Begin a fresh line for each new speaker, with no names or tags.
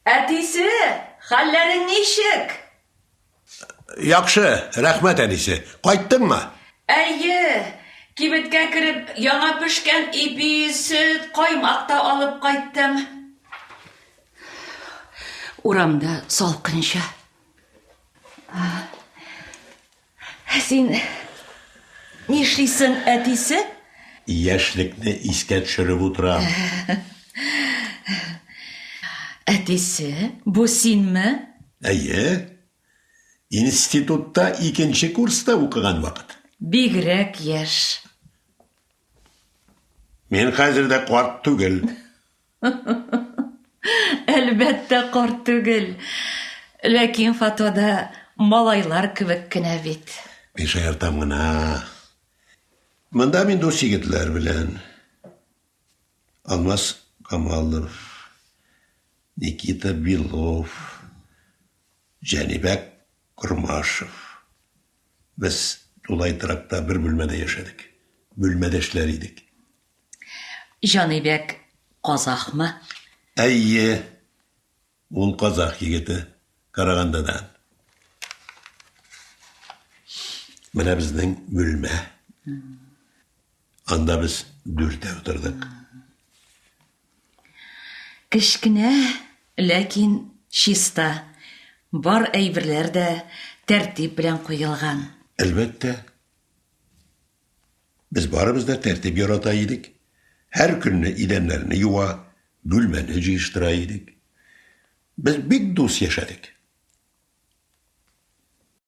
Әтисе, хәлләрең ничек?
Яхшы, рәхмәт, әнисе. Кайттыңмы?
Әйе, кибеткә кереп, яңа пешкән ипи, сөт, каймак та алып кайттым. Урамда салкынча. Син нишлисең, әтисе?
Яшьлекне искә төшереп утырам.
Әтисе, бу синме?
Әйе. Институтта икенче курста укыган вакыт.
Бигрәк яшь.
Мин хәзер дә карт түгел.
Әлбәттә, карт түгел. Ләкин фотода малайлар кебек кенә бит.
Мин шаяртам гына. Монда мин дус егетләр белән. Алмаз Камалов, Никита Белов, Җанибәк Кормашев. Без тулай торакта бер бүлмәдә яшәдек. Бүлмәдәшләр идек.
Җанибәк казахмы?
Әйе, ул казах егете, Карагандадан. Менә безнең бүлмә. Анда без дүртәү тордык.
Кечкенә, ләкин чиста. Бар әйберләр дә тәртип белән куелган.
Әлбәттә. Без барыбыз да тәртип ярата идек. Һәр көнне идәннәрне юа, бүлмәне җыештыра идек. Без бик дус яшәдек.